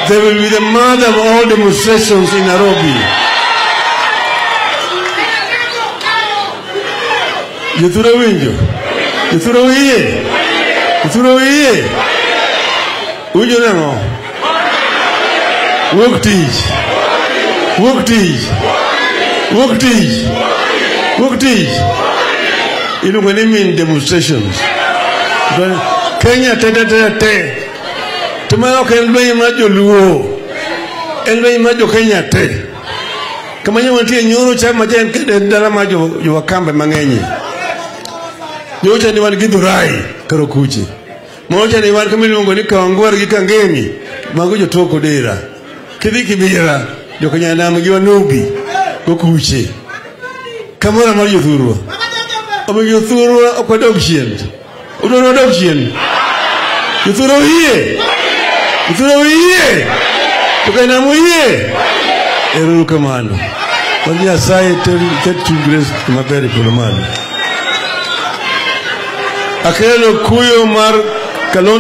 They will be the mother of all demonstrations in Nairobi. Jothuro winjo? Jothuro oyie? Jothuro oyie? Winjo nang'o? Wuok tich. Wuok tich. Wuok tich. Wuok tich. Iluongo ni min demonstrations. Kenya te te te te. To mano ok en lweny mar joluo. En lweny mar jo Kenya te. Kama nyo wantie nyoro cha ma en dala mar jo Wakambe mang'eny. Nyocha ni wan gi Dhurai karo kuche. Mocha ni wan kama iluongo ni Kawangware gi Kangemi. Mago jotuo Kodera. Kidhi Kibera, jo Kenya nam gi Wanubi go kuche. Kamoro amora jothurwa. Omiyo jothurwa ok wadog chien. Udwaro wadog chien? Jothurwa oyie? Jothurwa oyie? To Kenya nam oyie? Ero kamano. Wach Nyasaye ket chuny Grace maber e polo malo. Akelo kuyo mar Kalonzo.